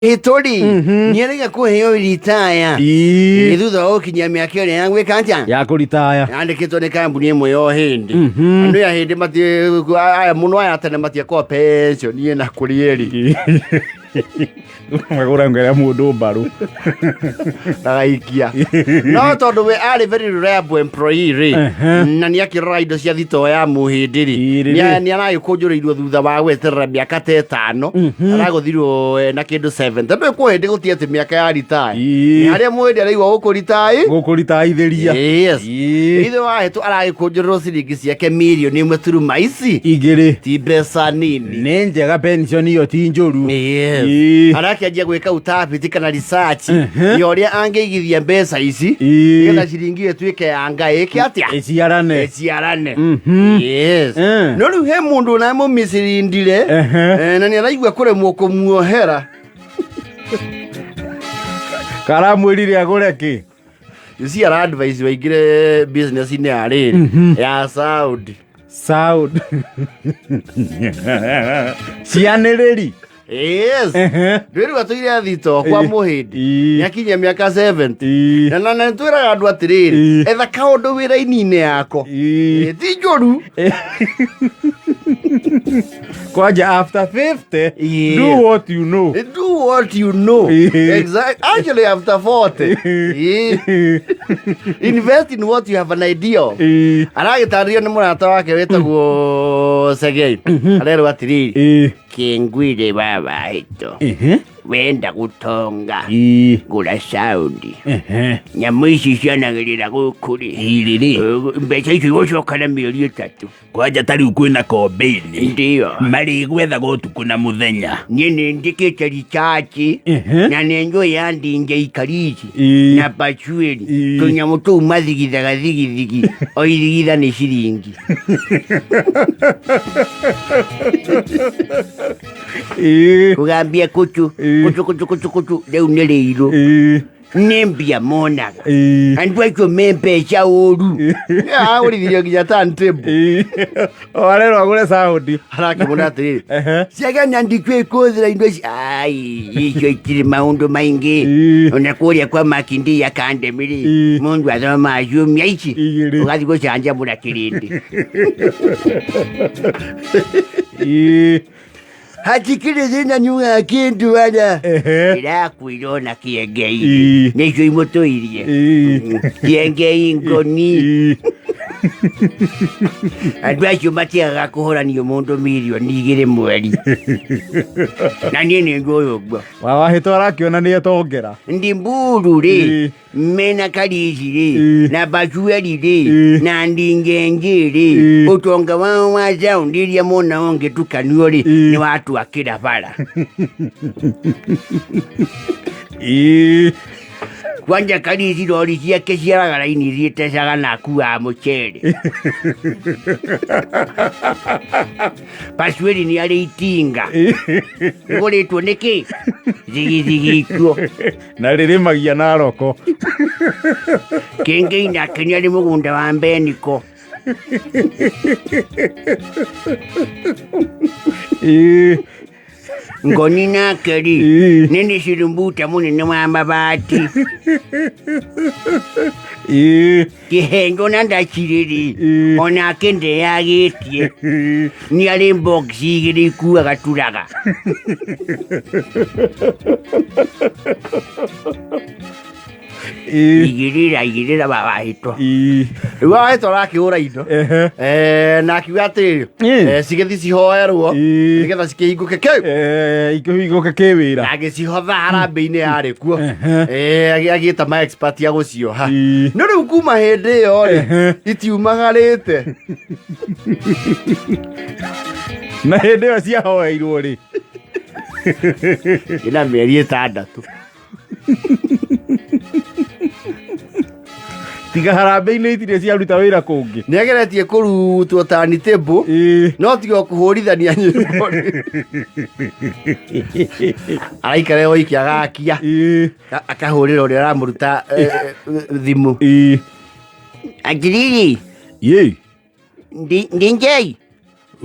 Hĩtũri nĩarega kũheo ritaya. Ii. Nĩ thutha wa gũkinyia mĩaka ĩrĩa ya gwĩka atĩa? Ya kũritaya. Yandĩkĩtwo nĩ kambuni ĩmwe ya ũhĩndĩ. Andũ ya hĩndĩ mati aya mũno aya tene matiakorwo pension ĩna kũrĩ ĩrĩ. Magũrangĩra mũndũ mbaru. Ndagaikia. No tondũ we arĩ very reliable employee rĩ, na nĩ akĩrora indo cia thitoo ya mũhĩndĩ rĩ, Ĩ, rĩ, nĩ nĩ aragĩkũnjũrĩirwo thutha wa gweterera mĩaka ta ĩtano, aragũthirwo na kĩndũ 7. Tondũ kwĩ hĩndĩ gũtirĩ atĩ mĩaka ya retire. Ĩ. Nĩ harĩa mũhĩndĩ araigua gũkũritaĩ. Gũkũritaithĩria. Yes. Ĩ. Ithe wa hetũ aragĩkũnjũrĩrwo ciringi ciake mirioni 1 turuma ici 2. Ti mbeca nini. Nĩ njega pension iyo ti njũru. Yes. Ĩ. Arakĩanjia gwĩka utafiti kana research ya ũrĩa angĩigithia mbeca ici Ĩ. nĩgetha ciringi ĩyo ĩtuĩke ya Ngai ĩke atĩa? Ĩciarane. Ĩciarane. Yes. Eh. No rĩu he mũndũ ũna mũmĩcirindire na nĩ araigua kũremwo kũmuohera. Karamwĩrire agũre kĩ? You see, ara advice waingĩre business-inĩ ya rĩrĩ ya sound. Sound. Cianĩrĩri. Yes. Ndwĩrĩgwo atũire thito kwa mũhĩndĩ. Ĩ. Nĩakinyia mĩaka 70. Ĩ. Na nĩtwĩraga andũ atĩrĩrĩ, Ĩ. etha kaũndũ wĩra-inĩ yako. Ĩ. Ĩ, ti njũru. Kwanja after 50, Yeah. do what you know. Do what you know. Ĩ. Exactly. Actually, after 40. Ĩ. Invest in what you have an idea of. Ĩ. Aragĩtarĩrio nĩ mũrata wake wĩtagwo Segei. Arerwo atĩrĩrĩ, Ĩ. kĩngwire baba hĩto. Ehe. Wenda gũtonga. Ĩ. Gũra sound. Ehe. Nyamũ ici cianagĩrĩra gũkũ rĩ. Irĩrĩ. Mbeca icio igũcoka na mĩeri 3. Kwanja ta rĩu kwĩna kombĩini. Ndio. Marĩgwethaga ũtukũ na mũthenya. Niĩ nĩ njĩkĩte ricaci Ehe. na nĩ njũĩ ya ndinja ikarici Ĩ. na bacuĩri. Ĩ. Tũnyamũ tũu mathigithaga thigithigi o ithigitha nĩ ciringi. Ĩ. Kũgambia kũtũ Ĩ. kũtũ kũtũ kũtũ kũtũ rĩu nĩ rĩirũ. Ĩ. Nĩ mbia monaga. Ĩ. Andũ acio me mbeca ũru. Agũrithirio nginya turntable. Ĩ. O arerwo agũre sound. Arakĩmwĩra atĩrĩrĩ, Ehe. ciagana ndikũĩ kũhũthĩra indo ici. Ai, icio itirĩ maũndũ maingĩ. Ĩ. Ona kũrĩa kwa Makindi Academy rĩ, Ĩ. mũndũ athomaga ciumia ici 2. Ũgathiĩ gũcanjamũra kĩrĩndĩ. Ĩ. Hatikĩrĩ thĩna nĩũgakĩndwara. Ehe. Ndĩrakwĩra ona kĩengei Ĩ. nĩcio imũtũirie. Ĩ. Kĩengei ngoni. Ĩ. Andũ acio matiagaga kũhoranio mũndũ mirioni 2 mweri. Na niĩ nĩ njũĩ ũguo. Wawahĩtwo arakĩona nĩ etongera. Ndimburu rĩ, Ĩ. mena karici rĩ, Ĩ. na bacueri rĩ, Ĩ. na ndingenjĩ rĩ, Ĩ. ũtonga wao wa sound iria mona ũngĩtukanio rĩ, Ĩ. nĩ watwakĩra bara. Ĩ. Kwanja karici rori ciake ciaraga raini ithiĩte na akuaga mũcere. Bacueri nĩ arĩ itinga. Igũrĩtwo nĩkĩ? Thigithigi ikuo. Na rĩrĩmagia na roko. Kĩngĩ nake nĩ arĩ mũgũnda wa Mbeniko. Ĩ. Ngoni nake rĩ, Ĩ. nĩ nĩ cirumbuta mũnene wa mabati. Ĩ. Kĩhengo na ndacirĩ rĩ, Ĩ. onake ndeyagĩtie. Ĩ. Nĩ arĩ box 2 ikuaga turaga. Ĩ. Igĩrĩra igĩrĩra wawahĩtwo. Ĩ. Rĩu wawahĩtwo arakĩhũra indo. Ehe. Na akiuga atĩrĩrĩ, Ĩ. cigĩthiĩ cihoerwo Ĩ. nĩgetha cikĩhingũke kĩu. Ikĩhingũke kĩwĩra. Na agĩcihotha harambĩ-inĩ yarĩ kuo. Ehe. Agĩta ma expert a gũcioha. Ĩ. No rĩu kuma hĩndĩ ĩyo rĩ, Ehe. itiumagarĩte. Na hĩndĩ ĩyo ciahoeirwo rĩ. Ĩna mĩeri 6. Tiga harambĩ-inĩ itirĩ ciaruta wĩra kũngĩ. Nĩ ageretie kũrutwo turntable Ĩ. no tiga o kũhũrithania nyĩmbo rĩ. Araikara oiki agakia. Ĩ. Akahũrĩra ũrĩa aramũruta thimũ. Ĩ. Atĩrĩrĩ, Yĩ. ndinjei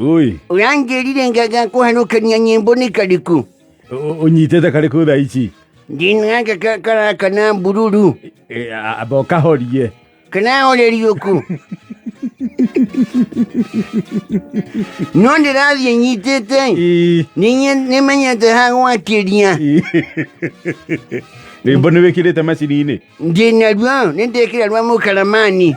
Oi. ũranjĩrire ngakũhanũkania nyĩmbo nĩ karĩkũ? Ũnyitĩte karĩkũ thaa ici? Ndina gaka karaka na mbururu. Amba ũkahorie. Kana horerio kũ? No ndĩrathiĩ nyitĩte. Nĩmenyete ha gwakĩria. Rwĩmbo nĩ wĩkĩrĩte macini-inĩ? Ndĩnaruo, nĩndĩkĩra rwa mũkaramani.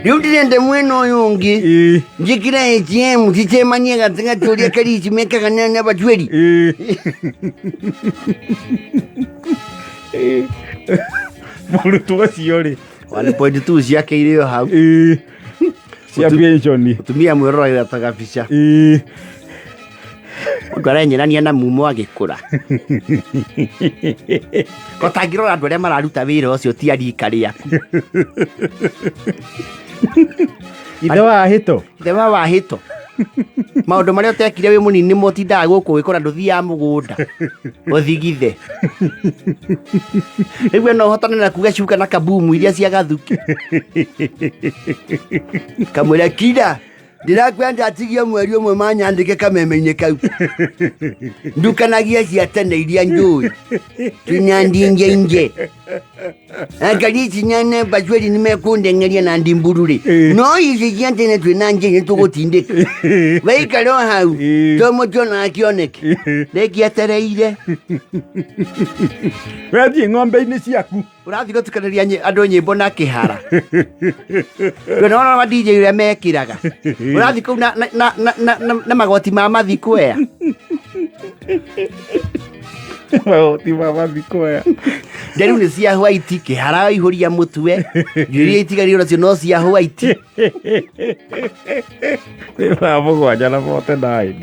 Rĩu ndĩrenda mwena ũyũ ũngĩ. Njĩkĩre ATM cicemanie gatagatĩ ũrĩa karici mekaga na batuĩri. Mũrutwo ũcio rĩ. 1.2 ciake irĩ o hau. Cia pensioni. Mũtumia mwĩroragĩra ta gabica. Mũndũ arenyerania na mumo agĩkũra. Kotangĩrora andũ arĩa mararuta wĩra ũcio ti a rika rĩaku. Ithe wa hĩto. Ithe wa wahĩto. Maũndũ marĩa ũtekire wĩ mũnini nĩmo ũtindaga gũkũ ũgĩkora ndũthiaga mũgũnda. Ũthigithe. Rĩu we no ũhotane na kuga cuka na kabumu iria cia gathuki. Kamwĩra kira. Ndĩrakwenda atigie mweri ũmwe manyandĩke kameme-inĩ kau. Ndukanagia cia tene iria njũĩ. Tunandinjainje. Angarici nyane bacweri nĩmekũndeng'eria na ndimbururĩ. No ici cia tene twĩna njĩ nĩtũgũtindĩka. Waikara o hau to mũtionaga kĩoneke. Rĩngĩetereire. Wethiĩ ng'ombe-inĩ ciaku. Ũrathiĩ gũtukanĩria andũ nyĩmbo na kĩhara. Ndũrona ma DJ ũrĩa mekĩraga. Ũrathiĩ kũu na magoti ma mathikwea. Magoti ma mathikwea. Nderu nĩ cia white, kĩhara waihũria mũtwe. Njuĩrĩ iria itigarire nacio no cia white. Nĩ thaa 7:49.